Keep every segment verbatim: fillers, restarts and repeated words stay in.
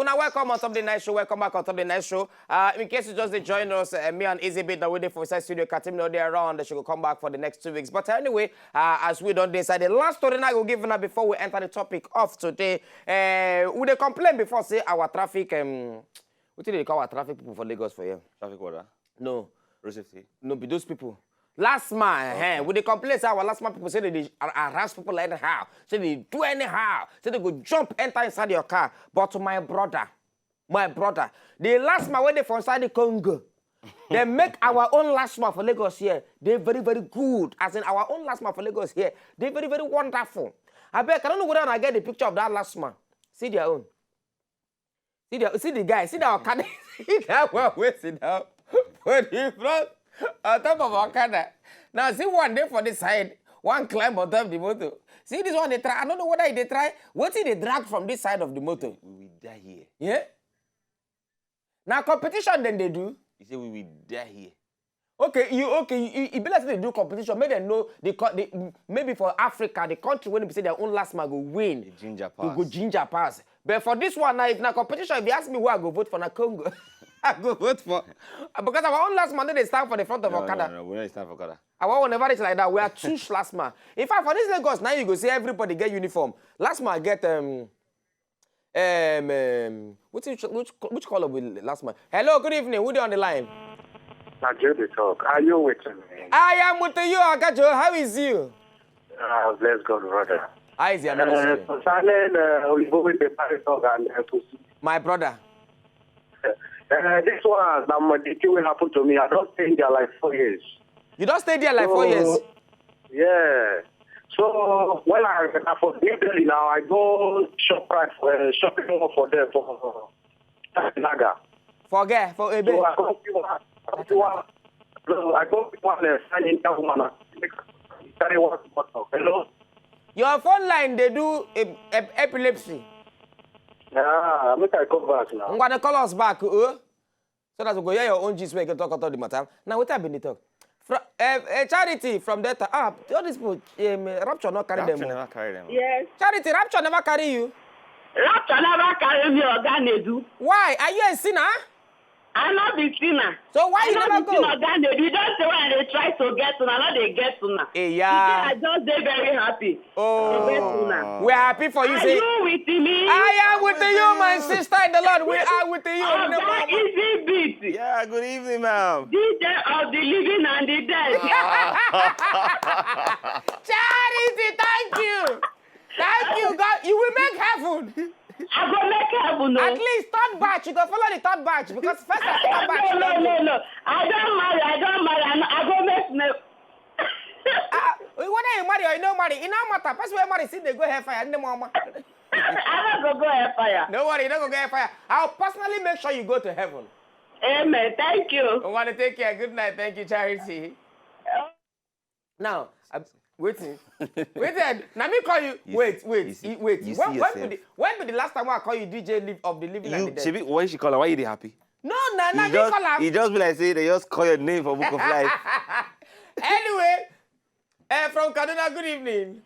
Una welcome on top of the night show. Welcome back on top of the night show. Uh, in case you just dey join us, uh, me and Easy Beat now waiting for inside studio. Katim no dey around. She go come back for the next two weeks. But anyway, uh, as we don't decide, the last story now go give una before we enter the topic of today. Uh, we dey complain before say our traffic. Um, what do they call our traffic people for Lagos for here? Traffic order. No, Road safety. no be those people. Last man, eh, we dey complain say our last man people say they dey har- harass people anyhow, say they do anyhow, say they go jump enter inside your car. But my brother, my brother, the last man wey dey for inside the Congo, they make our own last man for Lagos here. They very very good. As in our own last man for Lagos here, they very very wonderful. I beg, I don't know whether I get the picture of that last man. See their own. See the see the guy. See that okada. See that one wey sit down for the front on top of okada. Now see one dey for the side. One climb on top the motor. See this one dey try. I don't know whether he dey try. Wetin dey drag from this side of the motor? We will die here. Yeah. Now competition then they do. He said we will die here. Okay, you okay? You, you, e be like say they do competition. Make them know the, co- the maybe for Africa, the country wey be say their own last man go win. The ginger You pass. go ginger pass. But for this one now, if na competition, if you ask me who I go vote for, na Congo. I go vote for because our own last man no dey stand for the front of No, okada. no, no, we don't stand for okada. Our own never reach like that. We are too last man. In fact, for this Lagos now, you go see everybody get uniform. Last man get um um, um which which which color will last man? Hello, good evening. Who dey on the line? Na Joe dey talk. Are you with me? I am with you, Oga Joe. How is you? Uh, bless God, brother. How is your Uh, ministry? concerning uh, Oyibo with the party talk and uh, pussy. My brother. Uh, this one, na my the thing wey happen to me. I don stay there like four years. You don stay there like four years. Yeah. So when I, I for New Delhi now, I go shop right for uh, shopping mall for there for Naga. For girl, for Ebe. So I go see one. I go see one. So I go see one uh, sign in that woman. uh, Carry one bottle. Hello. Your phone line dey do ep- ep- epilepsy. Ah, make I come back now. I'm gonna call us back, oh. So that we go hear your own gist where you can talk about the matter. Now, what have been the talk? Fr- uh, uh, charity from that ah, all these people, um, uh, rapture not carry Rapture them. Oh. Never carry them. Yes. Charity, rapture never carry you. Rapture never carry me, Oga Nedu. Why? Are you a sinner? I no be sinner. So why you I never no be sinner, go? Oga Nedu. You don say when I dey try to get una, I no dey get una. Eh, Today yeah. I just dey very happy. Oh. Get una. We're happy for you. Are Say, you with me? I am with you, my sister in the Lord. We are with you. Oga Easy Beat. Yeah, good evening, ma'am. D J of the living and the dead. Charity, thank you. Thank you, God. You will make heaven. I go make heaven, no. At least third batch. You go follow the third batch because first and second batch. No, you no, don't no, do. no. I don marry. I don marry. I, no- I go make no. Ah, whether you marry or you no marry, it no matter. Person wey marry, see they go hellfire. No more. I no go go hellfire. No worry, you no go get fire. I'll personally make sure you go to heaven. Amen. Thank you. I want to take care. Good night. Thank you, Charity. Now, uh, waiting. Waiting. Now me call you. You Wait, see- wait, you see- wait. you When, see when, be yourself. the, when be the last time I call you D J live, of the living and You, the dead? Shebi, why she call her? Why you dey happy? No, no, no, You me just, call her. You just be like say they just call your name for Book of Life. Anyway, uh, from Kaduna, good evening.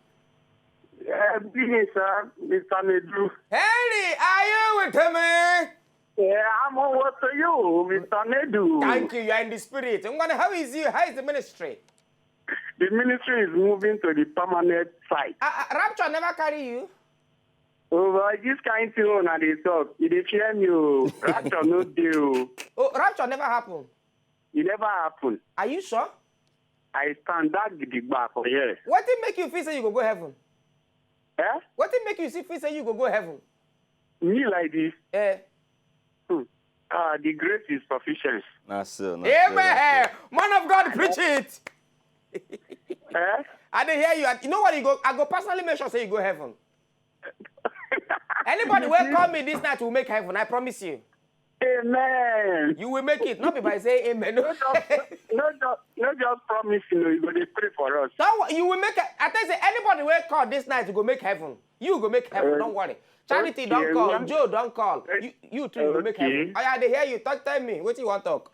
Yeah, good evening, sir. Mister Nedu. Henry, are you with me? Yeah, I'm over to you, Mister Nedu. Thank you. You are in the spirit. Ngwana, how is you? How is the ministry? The ministry is moving to the permanent site. Uh, uh, rapture never carry you. Oh, but this kind thing una dey talk, e dey fear me o. Rapture no dey o. Oh, rapture never happen. E never happen. Are you sure? I stand that gidigba for here. What did make you feel say you go go heaven? Eh? What did make you see feel say you go go heaven? Me like this. Eh. Hmm. Ah, the grace is sufficient. Nah, so, nah, so, nah, Amen. Man of God, preach it. Eh? I dey hear you. I- You know what? You go. I go personally make sure say you go heaven. Anybody wey call me this night will make heaven. I promise you. Amen. You will make it. Not be by say amen. No. No just, no just, no just promise, you know, you go dey pray for us. Don't wo- you will make it. I tell you, say anybody wey call this night go make heaven. You go make heaven. Uh, Don't worry. Charity okay, don't call. one- Joe don't call. You, you too go make Okay. heaven. Oh yeah, they hear you. Talk, tell me what you want talk.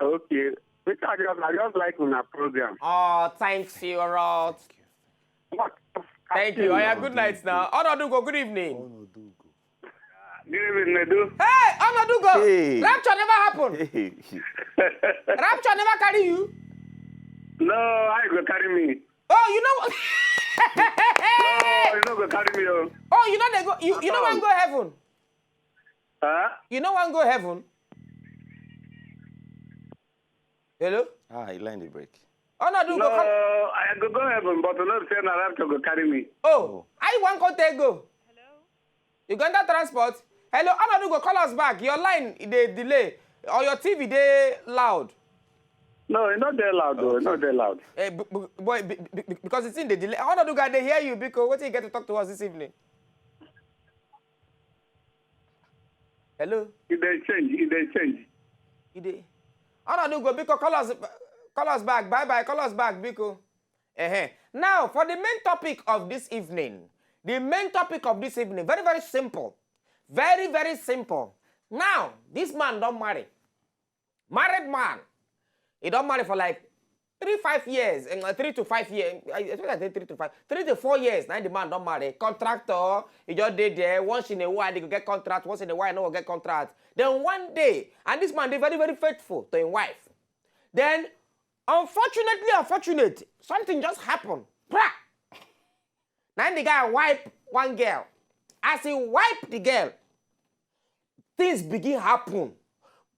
Okay. Because I just, I just like una program. Oh, thanks you, Rod. What? Thank you. Oh yeah, good night now. Onodugo, good evening. Good evening, Edu. Hey, Onodugo. Hey. Rapture never happen. Hey. Rapture never carry you. No, how you go carry me? Oh, you know. No, you no go carry me. Oh. Oh, you know they go. You, you know one go heaven. Huh? You know one go heaven. Hello. Ah, he line the break. Onodugo. No, Come. I go go heaven, but no say na rapture go carry me. Oh, I want go take go. Uganda transport. Hello, Onodugo, call us back. Your line dey delay or your T V dey loud. No, e no dey loud o, e no dey loud. Eh, b- b- boy, b- b- b- because it's in the delay. Onodugo, I dey hear you because wetin you get to talk to us this evening? Hello. E dey change, e dey change. E dey. Onodugo, biko, call us, call us back. Bye bye. Call us back, biko. Uh-huh. Now, for the main topic of this evening, the main topic of this evening, very, very simple. Very, very simple. Now, this man don marry. Married man. He don marry for like three, five years, and uh, three to five years. I expect I say three to five, three to four years. Now the man don marry. Contractor, he just dey there. Once in a while, they go get contract. Once in a while, no go get contract. Then one day, and this man dey very, very faithful to him wife. Then, unfortunately, unfortunate, something just happened. Pra! Now the guy wipe one girl. As he wipe the girl, things begin happen.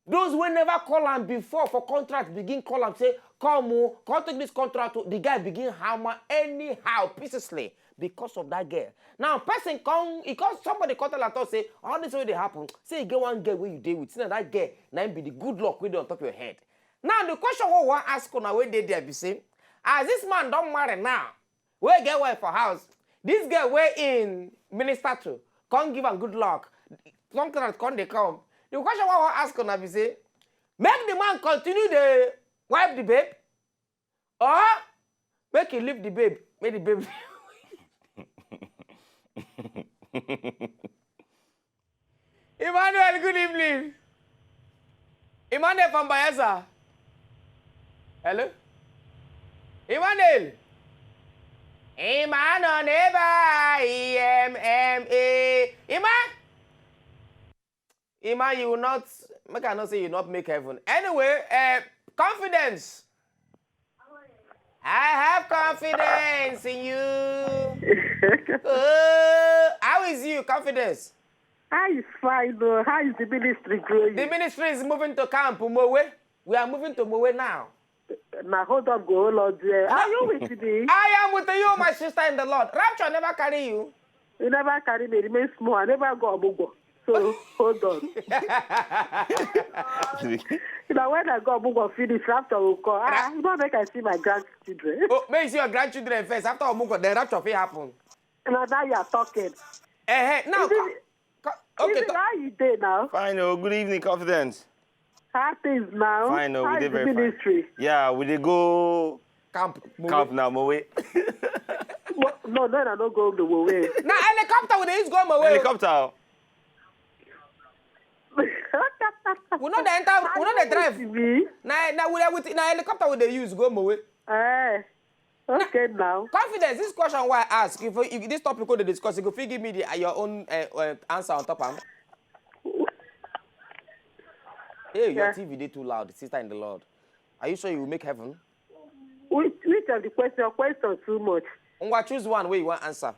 Those wey never call am before for contract begin call am say, "Come o, come take this contract o." The guy begin hammer anyhow, pieces because of that girl. Now person come, he come, somebody come tell am talk say, "All this wey dey happen, say you get one girl wey you dey with, say na that girl na im be the good luck wey dey on top your head." Now the question wey we wan ask una wey dey there be say, as this man don marry now, wey get wife for house, this girl wey im minister to come give am good luck, contract come dey come. The question wey I wan ask una be say, make the man continue dey wipe the babe, or make he leave the babe, make the babe. Emmanuel, good evening. Emmanuel from Bayelsa. Hello? Emmanuel. Emmanuel neighbor, E M M A. Emma? Emma, you will not, make I not say you not make heaven. Anyway, uh, confidence. I have confidence in you. Oh, how is you, confidence? How is fine though? How is the ministry growing? The ministry is moving to camp, Mowe. We are moving to Mowe now. Now hold up, go hold on there. Are you with me? I am with you, my sister in the Lord. Rapture never carry you. You never carry me, remain small. I never go Abugo. So hold on. You know, when I go Abugo finish, rapture will call. Ah, you don't make I see my grandchildren. Oh, may you see your grandchildren first. After Omugo, then rapture will happen. Now that you are talking. Eh, eh, now, Is it- co- co- okay, Is it to- how you dey now? Fine, oh, good evening, confidence. How things now? Fine, oh, How we is dey the very fine. ministry? Yeah, we dey go camp. Mowe. camp now, Mowe. Mo- No, no, no, no go the way. Now helicopter we dey use go Mowe. Helicopter. We no dey enter, we no dey drive. Me? Na na we dey with na helicopter we dey use go Mowe. Eh. Okay now. Confidence, this question why I ask, if, if this topic wey dey discuss, you go fit give me the, uh, your own uh, uh, answer on top am. Hey, your Yeah. T V dey too loud, sister in the Lord. Are you sure you will make heaven? Which, which of the question? Question too much. Ngwa, choose one wey you wan answer.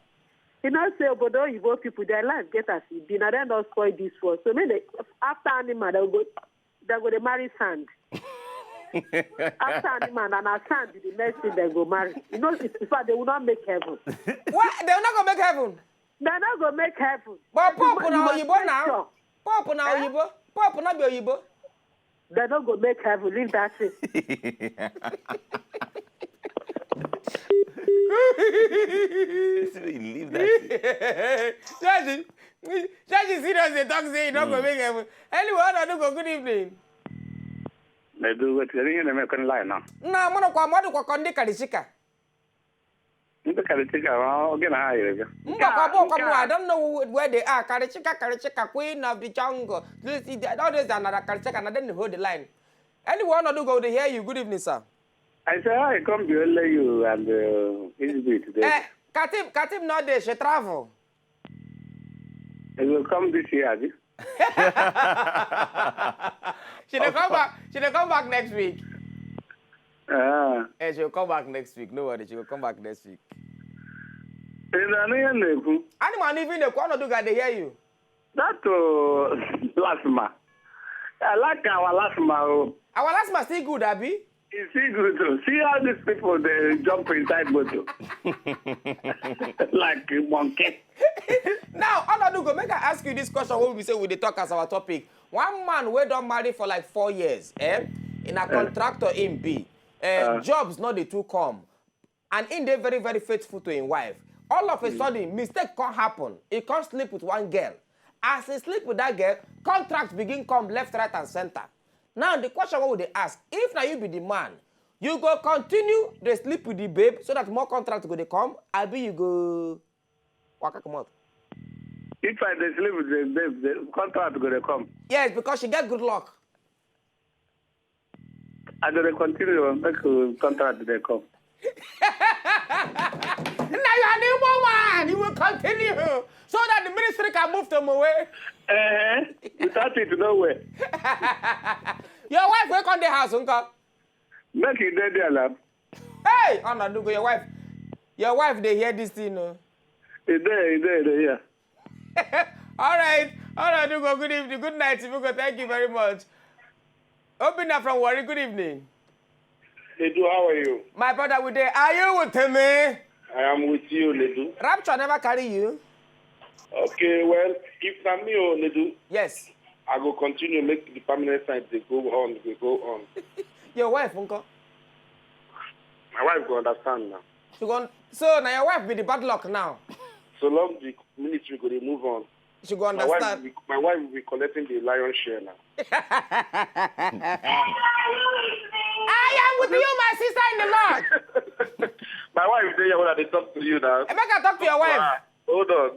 You know, say obodo oyibo people, their life get as e be. Now dem don spoil this world. So make they, after animal, they go, they go dey marry sand. After animal, and na sand be the next thing they go marry. You know, in fact, they will not make heaven. What? They no go make heaven. They no go make heaven. But You Pope must- na you must oyibo make now. Sure. Pope na Eh? oyibo. Pope no be oyibo. They no go make heaven. Leave that thing. Leave that. Judge, judge, serious dey talk say you no go make heaven. Anyway, una do go, good evening. Na do wetin? Ringe na me kan line now. Na mụ nọkwa mmadụ kwakọ ndị Karishika. Ndị Karishika, ọ gị na ha yere gị. Mgbakwa bụ ọkwa mụ, I don't know who- where they are. Karishika, Karishika, queen of the jungle. This is the- all those are another Karishika, and I didn't hold the line. Anyway, una do go dey hear you. Good evening, sir. I say, how I come be only you and uh, Izzy today? Eh, Katim, Katim no dey, she travel. It will come this year, abi? She dey come back. She dey come back next week. Ah. Eh, she'll come back next week. No worry, she will come back next week. Ị na-anụ ihe m na-ekwu? Animal, even the corner do, they hear you. That uh, last man. I like our last man. Oh. Our last man still good, Abi? It's still good though. See how these people they jump inside motor like a monkey. Now, Onadugo, make I ask you this question. What we say we dey talk as our topic. One man wey don marry for like four years, eh? In a contractor in be, eh? Jobs not the two come, and in dey very very faithful to him wife. All of a sudden, mistake come happen. He come sleep with one girl. As he sleep with that girl, contract begin come left, right, and center. Now the question what would they ask? If now you be the man, you go continue dey sleep with the babe so that more contract go dey come. Abi you go waka comot? If I dey sleep with the babe, the contract go dey come. Yes, because she get good luck. I go dey continue make the contract dey come. Now you are the woman. You will continue so that the ministry can move to Mowe. Eh, without it, no way. Your wife will come the house, uncle. Make it dey there, lab. Hey, Onadugo, your wife, your wife dey hear this thing, no? E dey, e dey, e dey hear. All right, Onadugo, good evening, good night, Ibuko. Thank you very much. Obina from Warri, good evening. Edu, how are you? My brother, we dey. Are you with me? I am with you, Nedu. Rapture never carry you. Okay, well, if na me, oh, Nedu, yes, I go continue make the permanent sign dey go on, dey go on. Your wife, uncle? My wife go understand now. She go un-, so now your wife be the bad luck now. So long the ministry go dey move on. She go understand. My wife, will be, my wife will be collecting the lion's share now. I am with you, my sister in the Lord. My wife dey here when I dey talk to you now. Eh, make I talk to your wife. Ah, hold on.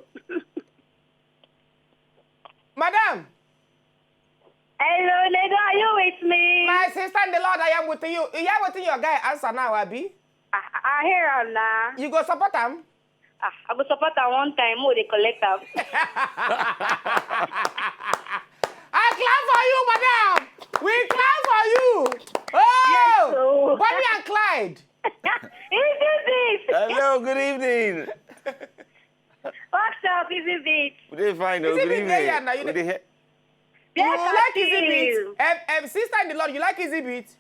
Madam. Hello, Nedu, are you with me? My sister in the Lord, I am with you. You hear wetin your guy answer now, Abi? I, I hear am now. You go support am? Ah, I go support am one time, more they collect am. I clap for you, madam. We clap for you. Oh, yes, so. Bonnie and Clyde. Is this it? Hello, good evening. What's up, Easy Beat? We dey fine, oh, good evening. Is it Beat? Yeah, now you dey hear. You like Easy Beat? Um, um, sister in the Lord, you like Easy Beat?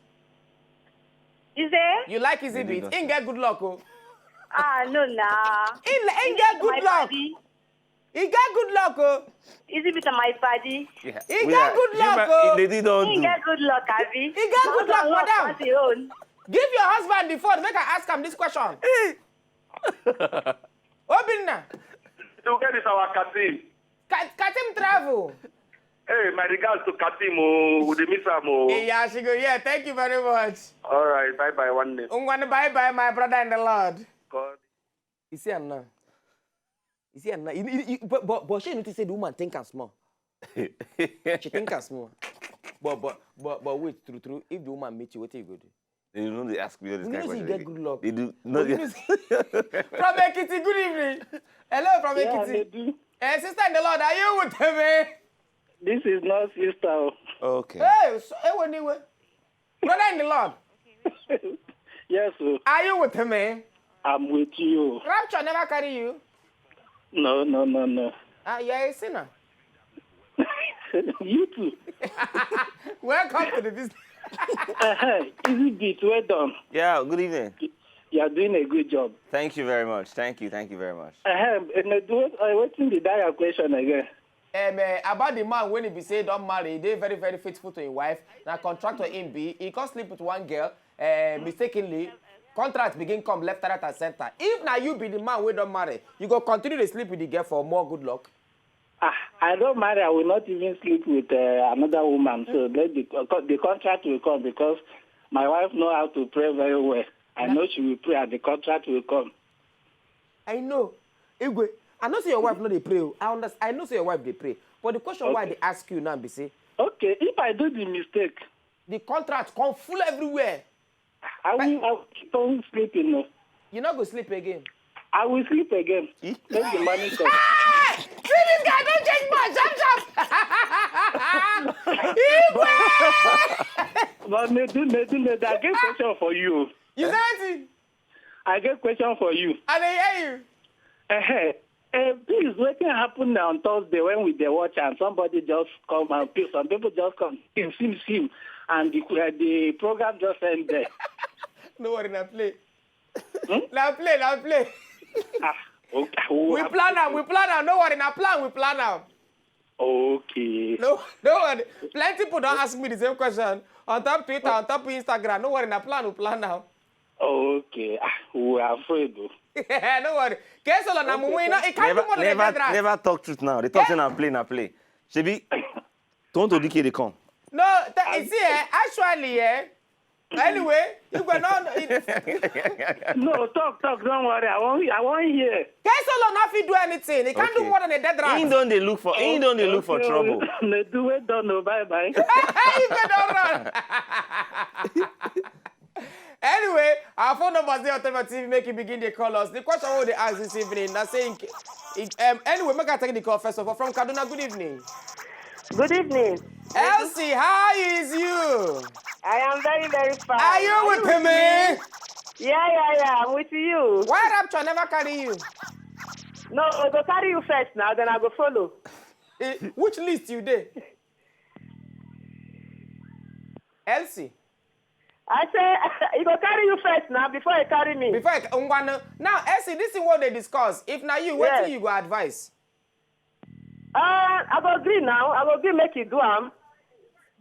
You say? You like Easy Beat? He get good luck, oh. Ah, no, nah. He, he get good luck. He get good luck, oh. Easy Beat na my party. Yeah. He get good luck, oh. He get good luck, Abi. He get good luck, madam. Give your husband the phone, make I ask him this question. Obinna. You get this our Katim. Ka-, Katim travel. Hey, my regards to Katim, oh, we dey miss am, oh. Yeah, she go, yeah, thank you very much. All right, bye bye, one day. Ungwan, bye bye, my brother in the Lord. God. You see am now. You see am now. You, you, you, but, but, but she need to say the woman think am small. She think am small. But, but, but, but wait, true, true. If the woman meet you, what you go do? They don't dey ask me all this kind of question. You get good luck. They do. No, from Ekiti, good evening. Hello, from Ekiti. Eh, sister in the Lord, are you with me? This is not sister. Okay. Hey, so, hey, anyway. Brother in the Lord. Yes, sir. Are you with me? I'm with you. Rapture never carry you. No, no, no, no. Ah, you are a sinner. You too. Welcome to the business. Uh-huh. Easy Beat, well done. Yeah, good evening. You are doing a good job. Thank you very much. Thank you, thank you very much. Uh-huh. And, uh, do what, uh, wetin be that your question again? Um, uh, about the man when he be say don marry, he dey very, very faithful to his wife. Na contractor him be. He come sleep with one girl, uh, mistakenly. Contract begin come left, right, and center. If na you be the man wey don marry, you go continue to sleep with the girl for more good luck. Ah, I don't marry. I will not even sleep with, uh, another woman. So let the co-, the contract will come because my wife know how to pray very well. I know she will pray and the contract will come. I know. Igwe, I know say your wife no dey pray o. I understand. I know say your wife dey pray. But the question why I dey ask you now be say, okay, if I do the mistake, the contract come full everywhere. I will, I will keep on sleeping, no. You no go sleep again. I will sleep again. Make the money come. Hey! See this guy don change mind, sharp, sharp. But Nedu, Nedu, Nedu, I get question for you. You say wetin? I get question for you. I dey hear you. Uh-huh. Uh, please, wetin happen on Thursday when we dey watch and somebody just come and pe- some people just come, sim, sim, sim, and the, uh, the program just end there. No worry, na play. Na play, na play. Ah, okay. We plan am, we plan am. No worry, na plan we plan am. Okay. No, no worry. Plenty people don ask me the same question on top Twitter, on top Instagram. No worry, na plan we plan am. Okay. Ah, we are afraid though. No worry. Kesolo na mumu, you know, e can't do Never, more than never, that. never talk truth now. They talk say na play, na play. Shebi, Tonto Dike dey come. No, th- you see, eh, actually, eh, anyway, you go no. It, No, talk, talk. Don't worry. I won't. I won't hear. Kesolo no fit do anything. He can't do Okay. More than a dead rat. He don dey look for. He don dey look for Okay, trouble. Nedu, well done. Oh, bye bye. You go don run. Anyway, our phone numbers dey on top of T V. Make you begin dey call us. The question we dey ask this evening, na say, in, in, um, anyway, make I take the call first of all from Kaduna. Good evening. Good evening. Elsie, how is you? I am very, very fine. Are you with me? Yeah, yeah, yeah. I'm with you. Why rapture never carry you? No, I go carry you first now, then I go follow. Eh, which list you dey? Elsie. I say, he go carry you first now before he carry me. Before I, ngwanu. Now, Elsie, this is what they discuss. If na you, wetin Yes. You go advise? Uh, I go agree now. I go agree make you do am.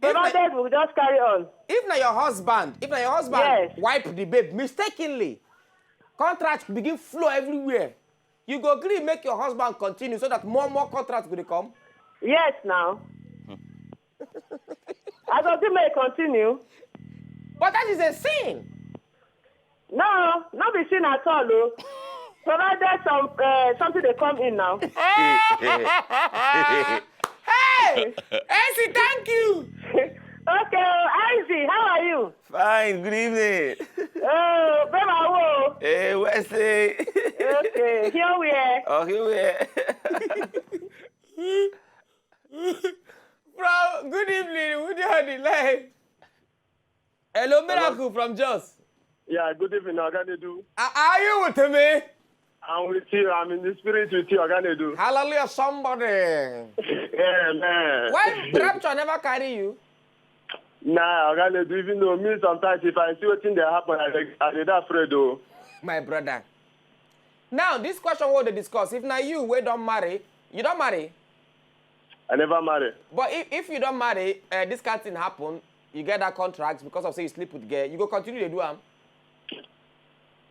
If na- Provided we just carry on. If na your husband, if na your husband Yes. Wipe the babe mistakenly, contract begin flow everywhere. You go agree make your husband continue so that more more contracts go dey come. Yes, now. I go agree make e continue. But that is a sin. No, no be sin at all, oh. Provided some uh, something dey come in now. Hey, Elsie, thank you. Okay, oh, Ivy, how are you? Fine. Good evening. Oh, babe, I will. Hey, Wesley. Okay, here we are. Oh, here we are. Bro, good evening. Who dey on the line? Hello, Miracle from Jos. Yeah, good evening, Oga Nedu. Are you with me? I'm with you. I'm in the spirit with you, Oga Nedu. Hallelujah, somebody. Yeah, man. Why rapture never carry you? Nah, Oga Nedu, even though me sometimes if I see wetin dey happen, I dey I dey dey afraid o. My brother. Now, this question we dey discuss. If na you wey don marry, you don marry? I never marry. But if, if you don marry, uh, this kind thing happen, you get that contract because of say you sleep with girl, you go continue to do am?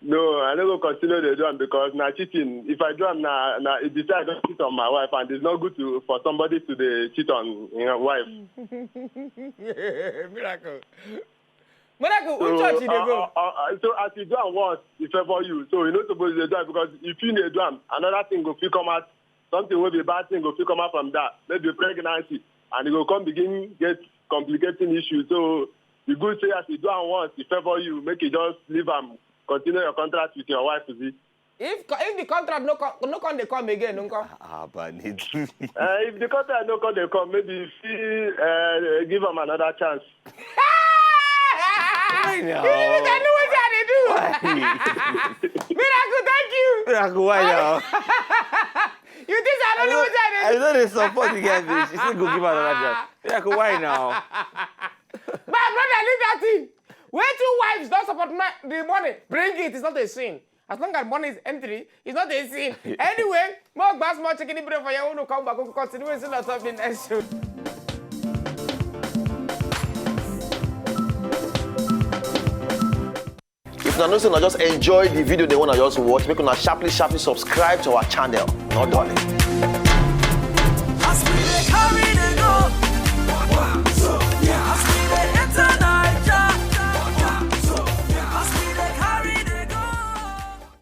No, I no go continue dey do am because na cheating. If I do am, na na e be say I don cheat on my wife, and it's not good to for somebody to dey cheat on im wife. Miracle. Miracle, which church you dey uh, go? uh, uh, so as you do am once, e favour you. So you no suppose dey do am because if you dey do am, another thing go fit come out. Something wey be bad thing go fit come out from that. Maybe pregnancy, and e go come begin get complicating issues. So e good say as you do am once, e favour you. Make you just leave am, continue your contract with your wife. You see. If co- if the contract no come, no come dey come again, nko? Ah, but Nedu. Uh, if the contract no come dey come, maybe you fit uh, give am another chance. Why now? You know wetin I know wetin I dey do. Miracle, thank you. Miracle, why now? You think I don't know wetin I I dey do? know they support the guy. Finish. She still go give her another chance. Miracle, why now? My brother, leave that thing. When two wives don't support my, the money, bring it. It's not a sin. As long as money is entry, it's not a sin. Anyway, more gbas, more chicken bread for you. We will come back. We will continue with the next show. If una know say una just enjoy the video dem wey una just watch, make una sharply sharply subscribe to our channel. No darling.